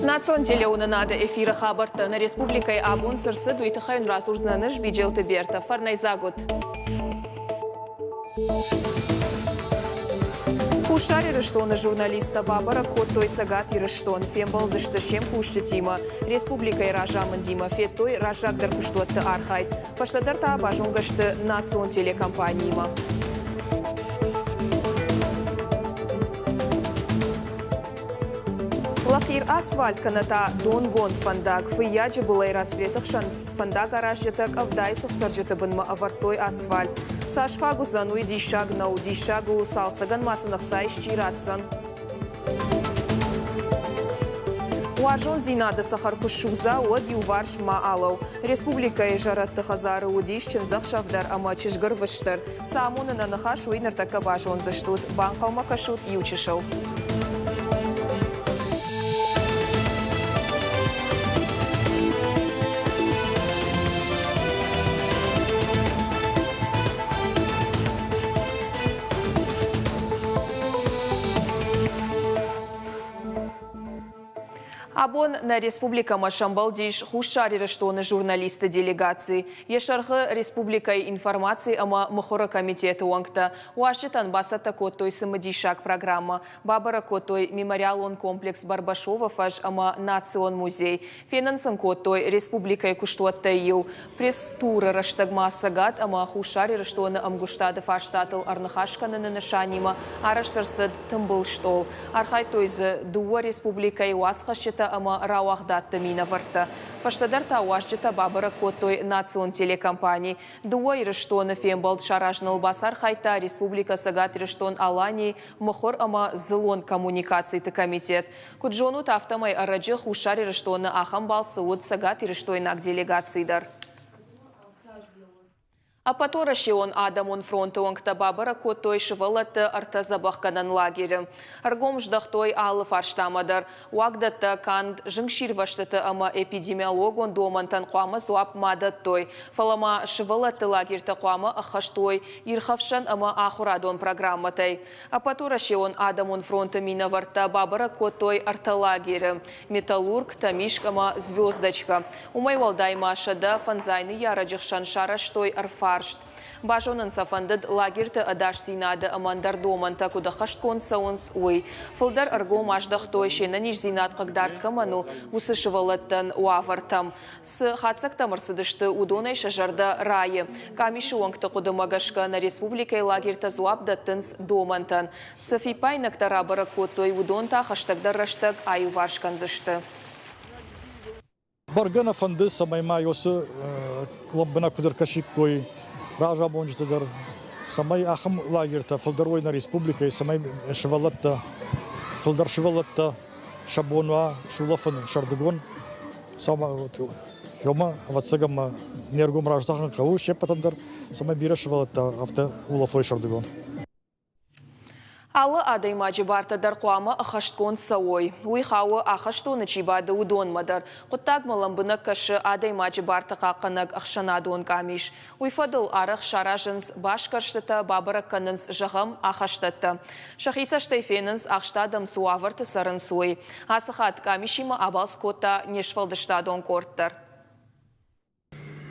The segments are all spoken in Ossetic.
Национ телеуынынады эфиры хабӕрттӕ нӕ республикӕйы абон цы рцыд, уый тыххӕй уын радзурдзынӕн ӕз Биджелты Бертӕ. Фӕрнӕйдзаг ут! Хуссар Ирыстоны журналисттӕ бабӕрӕг кодтой Цӕгат Ирыстон, фембӕлдысты се мкусджытимӕ, республикӕйы разамындимӕ, федтой раззагдӕр куыстуӕтты архайд. Фӕстӕдӕр та базонгӕ сты национ телекомпаниимӕ. Лӕхъир асфальт кӕнӕ та донгонд фӕндаг Фыййаджы былӕй Рассветы хсӕн фӕндагаразджытӕ къӕвдайы цыхцырджыты бынмӕ ӕвӕрдтой асфальт. Цас фаг уыдзӕн, уый диссаг нӕу. Диссаг у, цалцӕгӕн ма сын ӕхца исчи ратдзӕн. Уарзондзинады цӕхӕр куы ссудза, уӕд иуварс ма алӕу. Республикӕйы зӕрӕдты хӕдзары уыдис чындзӕхсӕв дӕр ӕмӕ чызгырвыст дӕр. Цы амоны нӕ ныхас, уый ныртӕккӕ базондзыстут. Банхъӕлмӕ кӕсут иучысыл. Абон нӕ республикӕмӕ сӕмбӕлдис Хуссар Ирыстоны журналистты делегаци. Йӕ сӕргъы республикӕйы информаци ӕмӕ мыхуыры комитеты уӕнгтӕ. Уазджытӕн бацӕттӕ кодтой цымыдисаг программӕ. Бабӕрӕг кодтой мемориалон комплекс Барбашовы фӕз ӕмӕ Национ музей. Фенын сын кодтой республикӕйы куыстуӕттӕй иу. Пресс-туры рӕстӕгмӕ Цӕгат ӕмӕ Хуссар Ирыстоны ӕмгуыстады фарстатыл ӕрныхас кӕныны нысанимӕ арӕзт ӕрцыд тымбыл стъол. Архайдтой дзы дыууӕ республикӕйы уацхӕсджытӕ ӕмӕ рауагъдадты минӕвӕрттӕ. Фӕстӕдӕр та уазджытӕ бабӕрӕг кодтой национ телекомпани. Дыууӕ Ирыстоны фембӕлд саразыныл бацархайдта Республикӕ Цӕгат Ирыстон-Аланийы мыхуыр ӕмӕ дзыллон коммуникациты комитет. Куыд зонут, афтӕмӕй ӕрӕджы Хуссар Ирыстоны ахӕм балцы уыд цӕгатирыстойнаг делегаци дӕр. Ӕппӕтуӕрӕсеон адӕмон фронты уӕнгтӕ бабӕрӕг кодтой сывӕллӕтты ӕртӕ дзӕбӕхгӕнӕн лагеры. Ӕргом здӕхтой алы фарстамӕ дӕр. Уагдӕттӕ канд зынгсирвӕзтыты ӕмӕ эпидемиологон домӕнтӕн хъуамӕ дзуапп ма дӕттой, фӕлӕ ма сывӕллӕтты лагертӕ хъуамӕ ӕххӕст уой ирхӕфсӕн ӕмӕ ахуырадон программӕтӕй. Ӕппӕтуӕрӕсеон адӕмон фронты минӕвӕрттӕ бабӕрӕг кодтой ӕртӕ лагеры – Металлург, Тӕмискъ ӕмӕ Звездочка. Уымӕй уӕлдай ма 105 ныййарӕджы хсӕн сарӕзтой ӕрфарст. Базонын сӕ фӕндыд, лагерты ӕдасдзинады ӕмӕ ӕндӕр домӕнтӕ куыд ӕххӕстгонд цӕуынц, уый. Фылдӕр ӕргом аздӕхтой, се нӕниздзинад хъыгдард кӕмӕн у, уыцы сывӕллӕттӕн уавӕртӕм. Цы хатдзӕгтӕм ӕрцыдысты, уыдонӕй сӕ зӕрдӕ райы. Къамисы уӕнгты хъуыдымӕ гӕсгӕ нӕ республикӕйы лагертӕ дзуапп дӕттынц домӕнтӕн. Цы фиппаинӕгтӕ рабӕрӕг кодтой, уыдон та хӕстӕгдӕр рӕстӕг аиуварс кӕндзысты. Бӕргӕ нӕ фӕнды, цӕмӕй ма уыцы лӕмбынӕг куыд ӕркӕсиккой разамонджытӕ дӕр, цӕмӕй ахӕм лагертӕ фылдӕр уой нӕ республикӕйы, цӕмӕй сывӕллӕттӕ, фылдӕр сывӕллӕттӕ сӕ бон уа сулӕфын сӕрдыгон Ёмӕ, ӕвӕццӕгӕн ма не ргом раздахын хъӕуы се ппӕтӕн дӕр, цӕмӕй бирӕ сывӕллӕттӕ афтӕ улӕфой сӕрдыгон. Алы адӕймаджы бартӕ дӕр хъуамӕ ӕххӕстгонд цӕуой. Уый хауы, ахӕстоны чи бады, уыдонмӕ дӕр. Хъуыддагмӕ лӕмбынӕг кӕсы адӕймаджы барты хъахъхъӕнӕг ӕхсӕнадон къамис. Уый фӕдыл арӕх саразынц басгӕрстытӕ, бабӕрӕг кӕнынц, зӕгъӕм, ахӕстӕттӕ. Сӕхи цӕстӕй фенынц, ахст адӕм цы уавӕрты цӕрынц, уый. Ацы хатт къамисимӕ абалц кодта не сфӕлдыстадон къорд дӕр.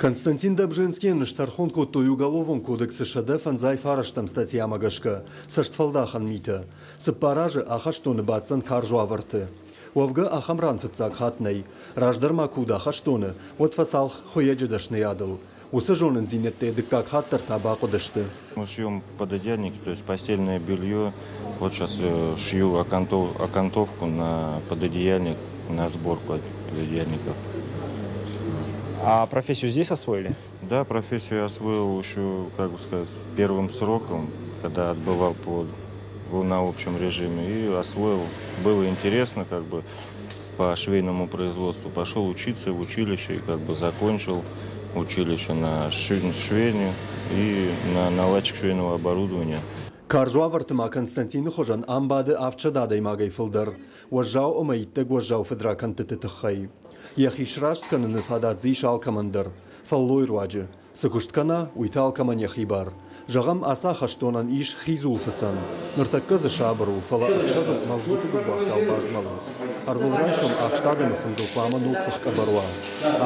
Константин Добженскийӕн стӕрхон кодтой Уголовон кодексы 159 статьямӕ гӕсгӕ цӕстфӕлдахӕн митӕ. Цыппар азы ахӕстоны баддзӕн карз уавӕрты. Уӕвгӕ ахӕм ран фыццаг хатт нӕй. Раздӕр ма куы уыд ахӕстоны, уӕд фӕцалх хуыйӕджы дӕсныйадыл. Уыцы зонындзинӕдтӕ дыккаг хатт дӕр та бахъуыдысты. Мы шьем пододеяльники, то есть постельное белье. Вот сейчас шью окантовку на пододеяльник, на сборку пододеяльников. А профессию здесь освоили? Да, профессию я освоил еще, как бы сказать, первым сроком, когда отбывал на общем режиме. И освоил. Было интересно, как бы, по швейному производству. Пошел учиться в училище и как бы закончил училище на швейню и на наладчик швейного оборудования. Карз уавӕрты ма Константины хуызӕн ам бады 700 адӕймагӕй фылдӕр, уӕззау ӕмӕ иттӕг уӕззау фыдракӕндтыты тыххӕй. Йӕхи сраст кӕныны фадат дзы ис алкӕмӕн дӕр, фӕллойы руаджы. Цы куыст кӕна, уый та алкӕмӕн йӕхи бар. Зӕгъӕм, ацы ахӕстонӕн ис хи дзулфыцӕн. Ныртӕккӕ дзы сабыр у, фӕлӕ ӕхсӕвы мӕлдзгуыты гуыббӕттау базмӕлынц. Ӕрвылрайсом ахст адӕмы фынгыл хъуамӕ ног фых къӕбӕр уа.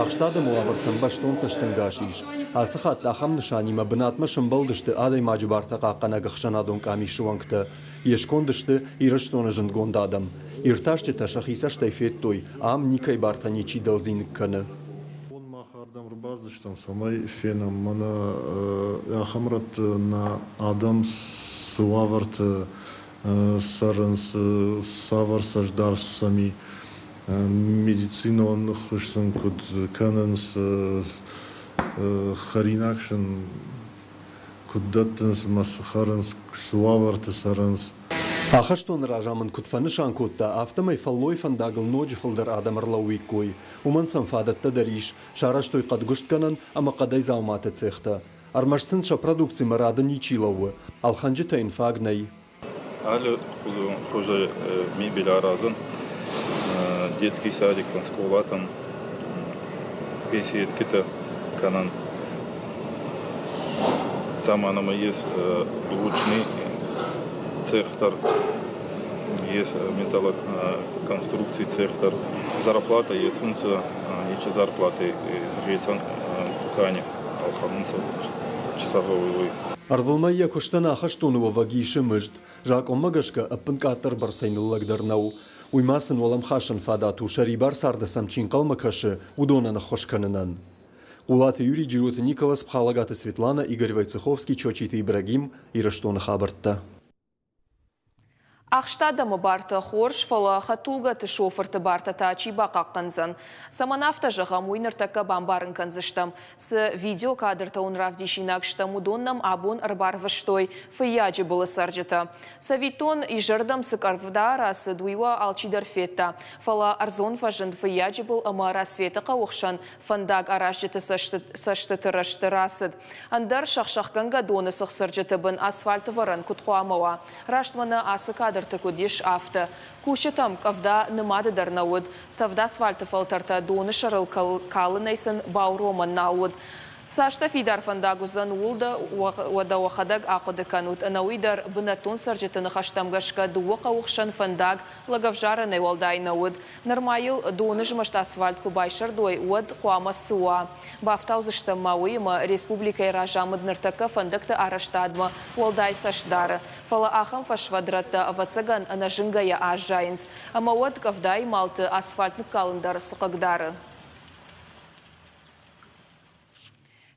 Ахст адӕмы уавӕртӕм бӕстон цӕстӕнгас ис. Ацы хатт ахӕм нысанимӕ бынатмӕ сӕмбӕлдысты адӕймаджы бартӕ хъахъхъӕнӕг ӕхсӕнадон къамисы уӕнгтӕ. Йе сконд сты Ирыстоны зындгонд адӕм. Иртасджытӕ сӕхи цӕстӕй федтой, ам никӕй бартӕ ничи дӕлдзиныг кӕны. Мах ардӕм ӕрбацыдыстӕм, цӕмӕй фенӕм, мӕнӕ ахӕм рӕтты нӕ адӕм цы уавӕрты цӕрынц, цавӕр цӕстдард сӕм и, медицинон ӕххуыс сын куыд кӕнынц, хӕринаг сын куыд дӕттынц ӕмӕ цы хӕрынц, цы уавӕрты цӕрынц. Ахӕстоны разамынд куыд фӕнысан кодта, афтӕмӕй фӕллойы фӕндагыл ноджы фылдӕр адӕм ӕрлӕууиккой. Уымӕн сӕм фадӕттӕ дӕр ис, сарӕзтой хъӕдгуыстгӕнӕн ӕмӕ хъӕдӕй дзауматы цехтӕ. Ӕрмӕст сын сӕ продукцимӕ рады ничи лӕууы, ӕлхӕнджытӕ йын фаг нӕй. Алы хуызы мебель аразын, детский садиктӕн, скъолатӕн, беседкитӕ кӕнӕн. Там ӕнӕмӕ ес блочный цех дӕр, ес металлоконструкций цех дӕр. Зарплата есунцӕ, ничи зарплаты хецӕн тукани ӕлхӕнунцӕ часовой. Ӕрвылмӕй йӕ куыстӕн ахӕстоны уӕвӕг исы мызд. Закъонмӕ гӕсгӕ ӕппынкъаддӕр бӕрцӕй ныллӕгдӕр нӕу. Уый ма сын уӕлӕмхасӕн фадат у, сӕрибар царды сӕм чи ӕнхъӕлмӕ кӕсы, уыдонӕн ӕххуыс кӕнынӕн. Хъулаты Юрий, Джиоты Николас, Пхалагаты Светлана, Игорь Войцеховский, Чочиты Ибрагим, Ирыстоны хабӕрттӕ. Ахст адӕмы бартӕ хорз, фӕлӕ хӕдтулгӕты шофырты бартӕ та чи бахъахъхъӕндзӕн? Цӕмӕн афтӕ зӕгъӕм, уый ныртӕккӕ бамбарын кӕндзыстӕм. Цы видеокадртӕ уын равдисинаг стӕм, уыдон нӕм абон ӕрбарвыстой Фыййаджы былы цӕрджытӕ. Цӕвиттон, изӕрдӕм цы къӕвда рацыд, уый уӕ алчидӕр федта. Фӕлӕ ӕрдзон фӕзынд Фыййаджы был ӕмӕ Рассветы хъӕуы хсӕн фӕндаг аразджыты цӕстыты рӕзты рацыд. Ӕндӕр сӕхсӕхгӕнгӕ доны цыхцырджыты бын асфальты вӕрӕн куыд хъуамӕ уа? Раст мӕнӕ ацы кадрты куыд ис, афтӕ. Кусджытӕм къӕвда нымады дӕр нӕ уыд. Тӕвд асфальты фӕлтӕртӕ доны сӕрыл калынӕй сын бауромӕн нал уыд. Цастӕ фидар фӕндаг уыдзӕн, ууыл дӕ уӕдӕ уӕхӕдӕг ахъуыды кӕнут. Ӕнӕуый дӕр бынӕттон цӕрджыты ныхӕстӕм гӕсгӕ дыууӕ хъӕуы хсӕн фӕндаг лӕгӕвзарӕнӕй уӕлдай нӕ уыд. Нырма йыл доны змӕст асфальт куы байсӕрдой, уӕд хъуамӕ цы уа? Бафтаудзыстӕм ма уыимӕ, республикӕйы разамынд ныртӕккӕ фӕндӕгты арӕзтадмӕ уӕлдай цӕст дары. Фӕлӕ ахӕм фӕсвӕд рӕттӕ, ӕвӕццӕгӕн, ӕнӕзынгӕйӕ аззайынц. Ӕмӕ уӕд къӕвдайы малты асфальт ныккалын дӕр цы хъыгдары?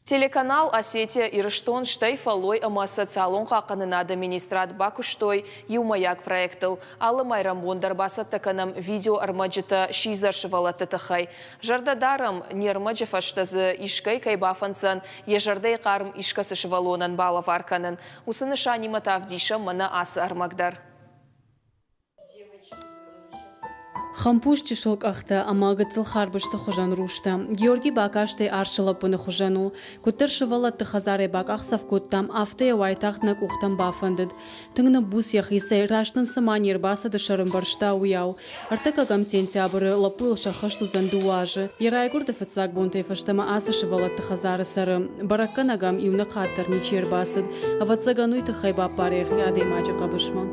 Телеканал Осетия-Ирыстон, стӕй фӕллой ӕмӕ социалон хъахъхъӕнынады министрад бакуыстой иумӕйаг проектыл. Алы майрӕмбон дӕр бацӕттӕ кӕнӕм видеоӕрмӕджытӕ сидзӕр сывӕллӕтты тыххӕй. Зӕрдӕ дарӕм, не рмӕджы фӕстӕ дзы искӕй кӕй бафӕнддзӕн йӕ зӕрдӕйы хъарм искӕцы сывӕллонӕн балӕвар кӕнын. Уыцы нысанимӕ та ӕвдисӕм мӕнӕ ацы ӕрмӕг дӕр. Хӕмпус чысыл къӕхтӕ ӕмӕ гыццыл харбызты хуызӕн рустӕ. Георги бакастӕй арсы лӕппыны хуызӕн у. Куыддӕр сывӕллӕтты хӕдзарӕй бакъахдзӕф кодтам, афтӕ йӕ уайтагъд нӕ къухтӕм бафӕндыд. Тынг ныббуц йӕхицӕй, раст нын цыма не рбацыды сӕр ӕмбӕрста, уыйау. Ӕртыккӕгӕм сентябры лӕппуйыл сӕххӕст уыдзӕн дыууӕ азы. Йӕ райгуырды фыццаг бонтӕй фӕстӕмӕ ацы сывӕллӕтты хӕдзары цӕры. Бӕрӕггӕнӕг ӕм иунӕг хатт дӕр ничи ӕрбацыд. Ӕвӕццӕгӕн, уый тыххӕй баппары йӕхи адӕймаджы хъӕбысмӕ.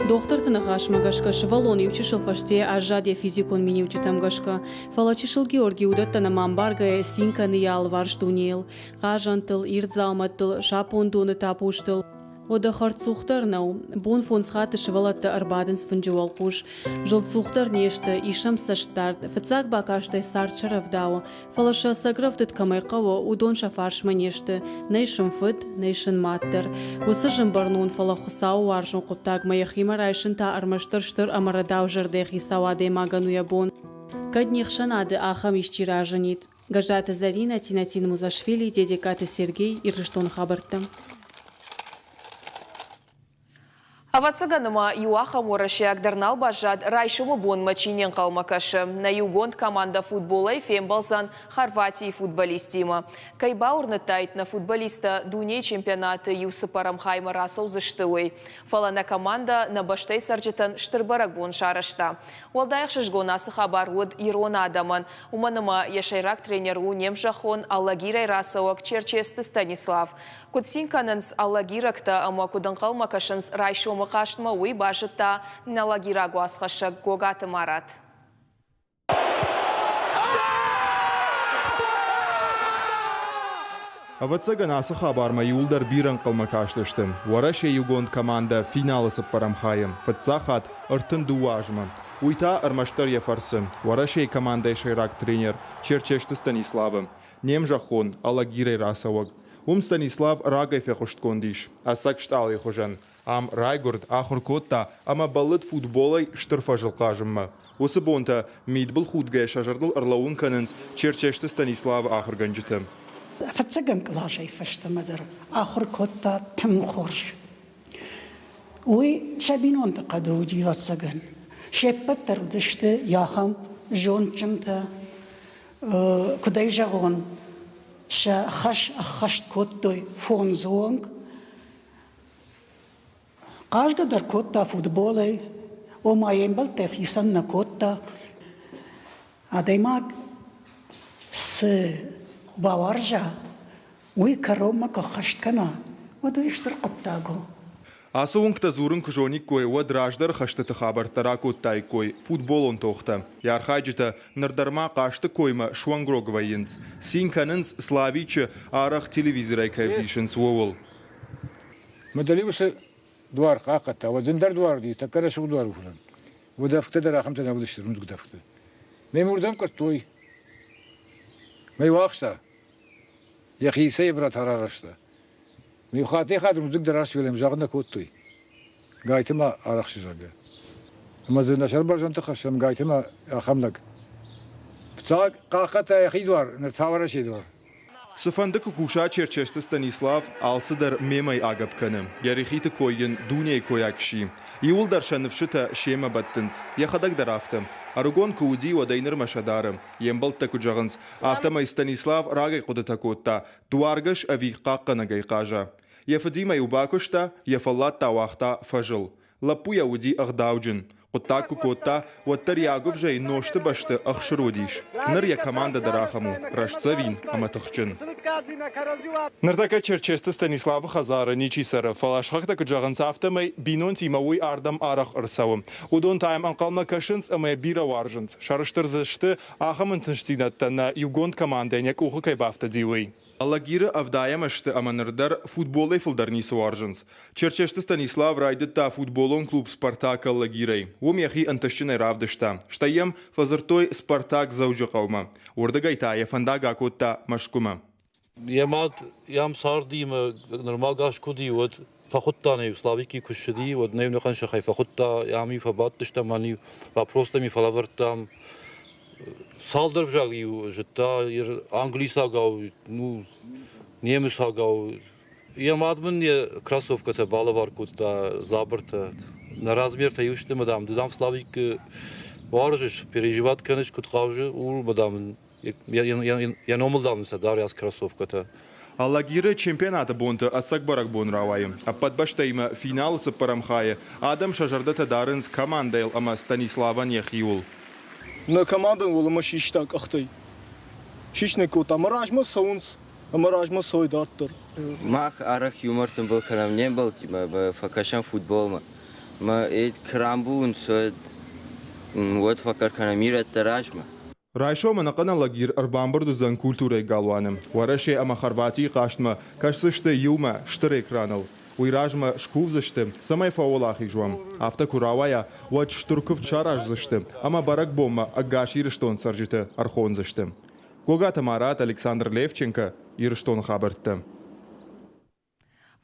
Дохтырты ныхасмӕ гӕсгӕ сывӕллон иучысыл фӕстейӕ аззад йӕ физикон миниуджытӕм гӕсгӕ, фӕлӕ чысыл Георги уыдӕттӕ нӕма ӕмбаргӕйӕ цин кӕны йӕ алыварс дунейыл, хъазӕнтыл, ирд дзаумӕттыл, сапондоны тапустыл. Уӕдӕ хӕрдцух дӕр нӕу. Бон фондз хатты сывӕллӕттӕ ӕрбадынц фынджы уӕлхъус. Зылдцух дӕр не сты, ис сӕм цӕстдард. Фыццаг бакастӕй цард сӕрӕвдауы, фӕлӕ сӕ ӕцӕг рӕвдыд кӕмӕй хъӕуы, уыдон сӕ фарсмӕ не сты. Нӕй сын фыд, нӕй сын мад дӕр. Уыцы зынбӕрнон, фӕлӕ Хуыцауы уарзон хъуыддагмӕ йӕхимӕ райсын та ӕрмӕстдӕр стыр ӕмӕ рӕдау зӕрдӕйы хицау адӕймагӕн у йӕ бон. Кӕд не хсӕнады ахӕм исчи разынид. Гӕззаты Зӕринӕ, Тинатин Музашвили, Дедегкаты Сергей, Ирыстоны хабӕрттӕ. Ӕвӕццӕгӕн ма иу ахӕм уӕрӕсейаг дӕр нал баззад, райсомы бонмӕ чи не нхъӕлмӕ кӕсы. Нӕ иугонд командӕ футболӕй фембӕлдзӕн Хорватийы футболисттимӕ. Кӕй бауырныдтаид, нӕ футболисттӕ дунейы чемпионаты иу цыппӕрӕм хаймӕ рацӕудзысты, уый. Фӕлӕ нӕ командӕ нӕ бӕстӕйы цӕрджытӕн стыр бӕрӕгбон сарӕзта. Уӕлдай ӕхсызгон ацы хабар уыд ирон адӕмӕн, уымӕн ӕмӕ йӕ сӕйраг тренер у не мзӕххон Алагирӕй рацӕуӕг Черчесты Станислав. Куыд цин кӕнынц алагирӕгтӕ ӕмӕ куыд ӕнхъӕлмӕ кӕсынц райсомы хъазтмӕ, уый базыдта нӕ алагираг уацхӕссӕг Гогаты Марат. Ӕвӕццӕгӕн, ацы хабармӕ иуылдӕр бирӕ ӕнхъӕлмӕ кастысты. Уӕрӕсейы иугонд командӕ финалы цыппӕрӕм хайы, фыццаг хатт 32 азмӕ. Уый та ӕрмӕстдӕр йӕ фӕрцы. Уӕрӕсейы командӕйы сӕйраг тренер Черчесты Станиславы. Не мзӕххон, Алагирӕй рацӕуӕг. Уым Станислав рагӕй фехъуыстгонд ис, ӕцӕг стъалыйы хуызӕн. Ам райгуырд, ахуыр кодта ӕмӕ бӕллыд футболӕй стыр фӕзыл хъазынмӕ. Уыцы бонтӕ мидбылхудгӕ сӕ зӕрдыл ӕрлӕууын кӕнынц Черчесты Станиславы ахуыргӕнджытӕ. Фыццӕгӕм къласӕй фӕстӕмӕ дӕр ахуыр кодта тынг хорз. Уый сӕ бинонты хъӕды уыди, ӕвӕццӕгӕн. Се ппӕт дӕр уыдысты ахӕм зондджынтӕ, куыд ӕй зӕгъон, сӕ хӕс ӕххӕст кодтой фондзы онг. Хъазгӕ дӕр кодта футболӕй, ома йе мбӕлттӕй хицӕн нӕ кодта. Адӕймаг цы бауарза, уый кӕронмӕ куы ӕххӕст кӕна, уӕд уый стыр хъуыддаг у. Ацы уынгтӕ дзурын куы зониккой, уӕд раздӕр хӕстыты хабӕрттӕ ракодтаиккой футболон тохтӕ. Йӕ архайджытӕ ныр дӕр ма хъазты коймӕ суӕнгрог вӕййынц. Цин кӕнынц, Славичы арӕх телевизорӕй кӕй ӕвдисынц, ууыл. Мадӕли уыцы дуар хъахъхъӕдта, уӕд зындӕр дуар уыди, тӕккӕ рӕсугъд дуар уыдзӕн. Уыдӕфтӕ дӕр ахӕмтӕ нӕ уыдысты, рудзгуыдӕфтӕ. Ме мурдӕм къуырдтой. Мӕ уӕхста. Йӕхицӕй вратар арӕзта. Иу хаттӕй-хатт рудзынг дӕр асфелӕм загъд нӕ кодтой. Гайты ма арӕхсы, зӕгъгӕ. Ӕмӕ дзы нӕ сӕрбӕрзӕндты хӕссӕм Гайты ма ахӕм лӕг. Фыццаг хъахъхъӕдта йӕхи дуар, ныр та Уӕрӕсейы дуар. Цыфӕнды куы куса Черчесты Станислав, алцыдӕр мемӕй агӕпп кӕны. Йӕ рихиты кой йын дунейы койаг сси. Иууылдӕр сӕ ныфсытӕ семӕ бӕттынц. Йӕхӕдӕг дӕр афтӕ. Ӕрыгон куы уыди, уӕдӕй нырмӕ сӕ дары. Йе мбӕлттӕ куыд зӕгъынц, афтӕмӕй Станислав рагӕй хъуыдытӕ кодта, дуаргӕс ӕви хъахъхъӕнӕгӕй хъаза. Йӕ фыдимӕ-иу бакуыста, йӕ фӕллад та уагъта фӕзыл. Лӕппуйӕ уыди ӕгъдауджын. Хъуыддаг куы кодта, уӕддӕр йӕ агуывзӕйы нозты бӕсты ӕхсыр уыдис. Ныр йӕ командӕ дӕр ахӕм у, рӕстдзӕвин ӕмӕ тыхджын. Ныртӕккӕ Черчесты Станиславы хӕдзары ничи цӕры, фӕлӕ сыхӕгтӕ куыд зӕгъынц, афтӕмӕй бинонтимӕ уый ардӕм арӕх ӕрцӕуы. Уыдон та йӕм ӕнхъӕлмӕ кӕсынц ӕмӕ йӕ бирӕ уарзынц. Сӕрыстыр дзы сты, ахӕм ӕнтыстдзинӕдтӕ нӕ иугонд командӕйӕн йӕ къухы кӕй бафтыди, уый. Алагиры ӕвдайӕм ӕзты ӕмӕ ныр дӕр футболӕй фылдӕр ницы уарзынц. Черчесты Станислав райдыдта футболон клуб «Спартак» Алагирӕй. Уым йӕхи ӕнтыстджынӕй равдыста. Стӕй йӕм фӕдзырдтой «Спартак» Дзӕуджыхъӕумӕ. Уырдыгӕй та йӕ фӕндаг акодта Мӕскуымӕ. Йӕ мад йӕм цардимӕ нырма гас куы уыди, уӕд фӕхуыдта нӕ Славики куы ссыди, уӕд нӕ ӕнӕхъӕн сыхӕй фӕхуыдта, ам-иу фӕбадтыстӕм, ам-иу вопростӕм-иу фӕлӕвӕрдтам. Цалдӕр взаг-иу зыдта, англисагау, ну, немыцагау. Йӕ мад мын йӕ кроссовкӕтӕ балӕвар кодта, дзабыртӕ. Нӕ размертӕ иу сты, мадам, ды, дам, Славикы уарзыс, переживать кӕныс, куыд хъавзы, ууыл, мадам, йӕ номыл, дам, сӕ дарӕс кроссовкӕтӕ. Алагиры чемпионаты бонты ӕцӕг бӕрӕгбон рауайы. Ӕппӕт бӕстӕимӕ финалы цыппӕрӕм хайы адӕм сӕ зӕрдӕтӕ дарынц командӕйыл ӕмӕ Станиславӕн йӕхиуыл. Нӕ командӕ уӕлӕмӕ систа къӕхтӕй. Сиснӕ кодта ӕмӕ размӕ цӕуынц, ӕмӕ размӕ цӕуй дарддӕр. Мах арӕх юмор тымбыл кӕнӕм не мбӕлттимӕ, фӕкӕсӕм футболмӕ. Мӕ куы рамбулынц, уӕд, уӕд фӕхъӕр кӕнӕм ирӕттӕ размӕ. Райсом ӕнӕхъӕн Алагир ӕрбамбырд уыдзӕн культурӕйы галуаны. Уӕрӕсе ӕмӕ Хорватийы хъазтмӕ кӕсдзысты иумӕ стыр экраныл. Уый размӕ скувдзысты, цӕмӕй фӕуӕлахиз уӕм. Афтӕ куы рауайа, уӕд стыр куывд сараздзысты ӕмӕ бӕрӕгбонмӕ ӕгас Ирыстон цӕрджыты ӕрхондзысты. Гогаты Марат, Александр Левченко, Ирыстоны хабӕрттӕ.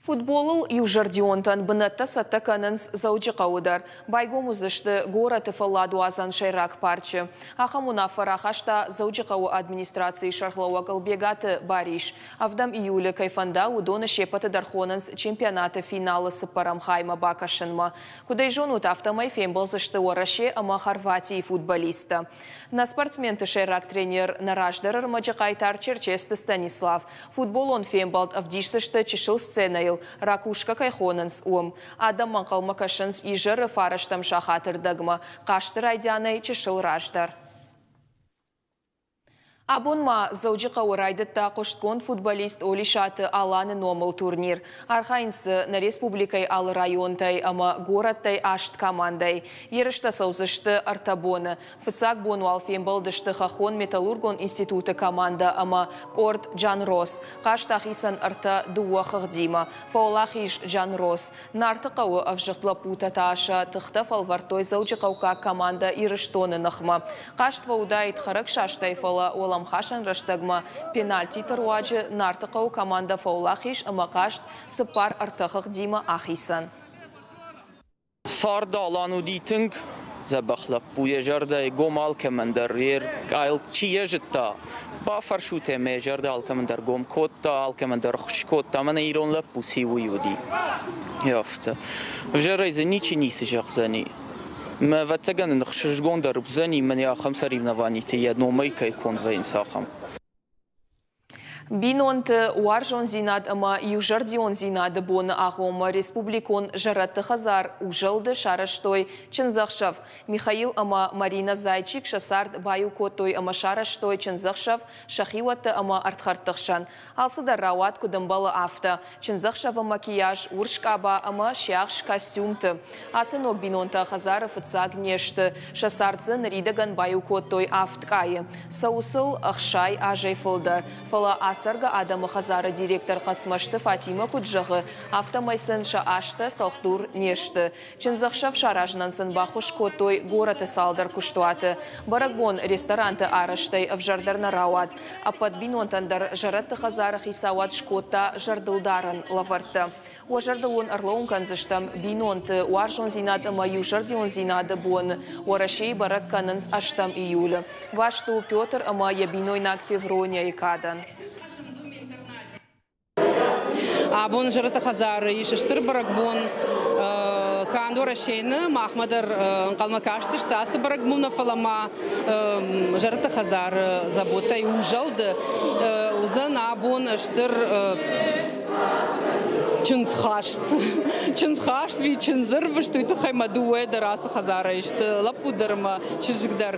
Футболыл иузӕрдионтӕн бынӕттӕ цӕттӕ кӕнынц Дзӕуджыхъӕуы дӕр. Байгом уыдзысты горӕты фӕлладуадзӕн сӕйраг парчы. Ахӕм уынаффӕ рахаста Дзӕуджыхъӕуы администрацийы сӕргълӕууӕг Ӕлбегаты Барис. Ӕвдӕм июлы кӕй фӕнда, уыдоны се ппӕты дӕр хонынц чемпионаты финалы цыппӕрӕм хаймӕ бакӕсынмӕ. Куыд ӕй зонут, афтӕмӕй фембӕлдзысты Уӕрӕсе ӕмӕ Хорватийы футболисттӕ. Нӕ спортсменты сӕйраг тренер, нӕ раздӕры ӕрмӕджы хъайтар Черчесты Станислав. Футболон фембӕлд ӕвдисдзысты чысыл сценӕйыл, ракушка кӕй хонынц, уым. Адӕм ӕнхъӕлмӕ кӕсынц изӕры фарӕстӕм сахаты рдӕгмӕ, хъазты райдианӕй чысыл раздӕр. Абон ма Дзӕуджыхъӕуы райдыдта хъуыстгонд футболист Олисаты Аланы номыл турнир. Архайынц дзы нӕ республикӕйы алы районтӕй ӕмӕ горӕттӕй аст командӕйы. Ерыстӕ цӕудзысты ӕртӕ боны. Фыццаг бон уал фембӕлдысты Хӕххон-металлургон институты командӕ ӕмӕ къорд Джанрос. Хъазт ахицӕн ӕртӕ дыууӕ хыгъдимӕ. Фӕуӕлахиз Джанрос. Нарты хъӕуы ӕвзыгъд лӕппутӕ та сӕ тыхтӕ фӕлвӕрдтой дзӕуджыхъӕуккаг командӕ Ирыстоны ныхмӕ. Хъазт фӕуыдаид хӕрӕгсастӕй, фӕлӕ уӕлӕмхасӕн рӕстӕгмӕ пенальтиты руаджы Нарты хъӕуы командӕ фӕуӕлахиз ӕмӕ хъазт 4-3 хыгъдимӕ ахицӕн. Цард Алан уыди тынг дзӕбӕх лӕппу, йӕ зӕрдӕйы гом алкӕмӕн дӕр, йе ркъайыл чи йӕ зыдта, бафӕрсут ӕмӕ йӕ зӕрдӕ алкӕмӕн дӕр гом кодта, алкӕмӕн дӕр ӕххуыс кодта, мӕнӕ ирон лӕппу ци уый уыди. Афтӕ. Ӕвзӕрӕй дзы ничи ницы зӕгъдзӕни. Мӕ ӕвӕццӕгӕн ын ӕхсызгон дӕр уыдзӕни, мӕнӕ ахӕм соревнованиты йӕ номӕй кӕй конд вӕййынц, ахӕм. Бинонты уарзондзинад ӕмӕ иузӕрдиондзинады боны агъоммӕ республикон зӕрӕдты хӕдзар Узӕлды сарӕзтой чындзӕхсӕв. Михаил ӕмӕ Марина Зайчик сӕ цард баиу кодтой ӕмӕ сарӕзтой чындзӕхсӕв сӕ хиуӕтты ӕмӕ ӕрдхӕрдты хсӕн. Алцыдӕр рауад куыд ӕмбӕлы, афтӕ. Чындзӕхсӕвы макияж, урс къаба ӕмӕ сиахс костюмты. Ацы ног бинонтӕ хӕдзары фыццаг не сты. Сӕ цард дзы ныридӕгӕн баиу кодтой авд къайы. Цӕуы сыл 60 азӕй фылдӕр. Фӕлӕ ацӕргӕ адӕмы хӕдзары директор Хъӕцмӕзты Фатимӕ куыд зӕгъы, афтӕмӕй сын сӕ азтӕ цӕлхдур не сты. Чындзӕхсӕв саразынӕн сын баххуыс кодтой горӕты цалдӕр куыстуаты. Бӕрӕгбон ресторанты арӕзтӕй ӕвзӕрдӕр нӕ рауад. Ӕппӕт бинонтӕн дӕр зӕрӕдты хӕдзары хицауад скодта зӕрдылдарӕн лӕвӕрттӕ. Уӕ зӕрдыл уын ӕрлӕууын кӕндзыстӕм, бинонты уарзондзинад ӕмӕ иузӕрдиондзинады бон Уӕрӕсейы бӕрӕг кӕнынц ӕстӕм июлы. Баст у Петр ӕмӕ йӕ бинойнаг Февронияйы кадӕн. Абон Зӕрӕты хӕдзары ис стыр бӕрӕгбон. Канд Уӕрӕсейы нӕ, махмӕ дӕр ӕнхъӕлмӕ кастысты ацы бӕрӕгбонмӕ, фӕлӕ ма Зӕрӕты хӕдзары заботӕй узӕлды уыдзӕн абон стыр чындзхаст. Чындзхаст ви чындзырвыст, уый тыххӕй мӕ дыууӕ дӕр ацы хӕдзарӕй сты, лӕппу дӕр ӕмӕ чызг дӕр.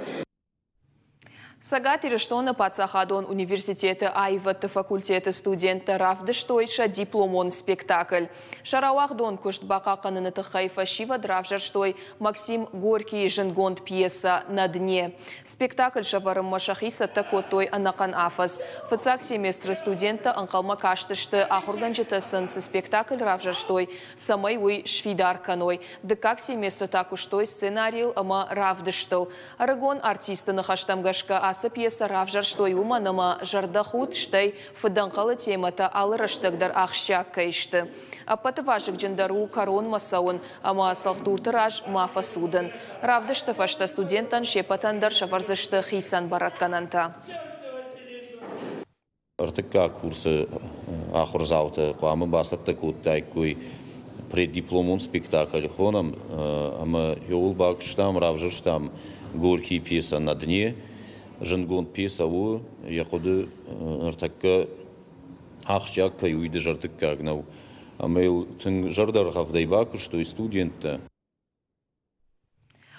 Цӕгат Ирыстоны паддзахадон университеты аивӕдты факультеты студенттӕ равдыстой сӕ дипломон спектакль. Сӕ рауагъдон куыст бахъахъхъӕныны тыххӕй фӕсивӕд равзӕрстой Максим Горькийы зындгонд пьесӕ «На дне». Спектакль сӕвӕрынмӕ сӕхи цӕттӕ кодтой ӕнӕхъӕн афӕдз. Фыццаг семестры студенттӕ ӕнхъӕлмӕ кастысты, ахуыргӕнджытӕ сын цы спектакль равзӕрстой, цӕмӕй уый сфидар кӕной. Дыккаг семестры та куыстой сценарийыл ӕмӕ равдыстыл. Ӕрыгон артисты ныхӕстӕм гӕсгӕ ацы пьесӕ равзӕрстой уымӕн ӕмӕ зӕрдӕхудт, стӕй фыдӕнхъӕлы темӕтӕ алы рӕстӕг дӕр ахсджиаг кӕй сты. Ӕппӕты вазыгджындӕр у кӕронмӕ цӕуын ӕмӕ цӕлхдурты раз ма фӕцудын. Равдысты фӕстӕ студенттӕн се ппӕтӕн дӕр сӕвӕрдзысты хицӕн бӕрӕггӕнӕнтӕ. Ӕртыккаг курсы ахуырдзаутӕ хъуамӕ бацӕттӕ кодтаиккой преддипломон спектакль хонӕм ӕмӕ иууыл бакуыстам, равзӕрстам Горькийы пьесӕ «На дне». Зындгонд пьесӕ у, йӕ хъуыды ныртӕккӕ ахсджиаг кӕй у, уый дызӕрдыггаг нӕу. Ӕмӕ йыл тынг зӕрдӕргъӕвдӕй бакуыстой студенттӕ.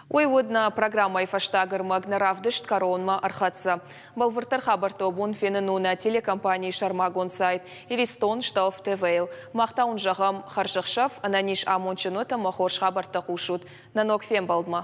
Уый уыд нӕ программӕйы фӕстаг ӕрмӕг, нӕ равдыст кӕронмӕ ӕрхӕццӕ. Бӕлвырддӕр хабӕрттӕ бон фенын у нӕ телекомпанийы сӕрмагонд сайт Иристон Шталф ТВ-йыл. Мах та уын зӕгъӕм хӕрзӕхсӕв, ӕнӕниз амондджын уӕт ӕмӕ хорз хабӕрттӕ хъусут. Нӕ ног фембӕлдмӕ!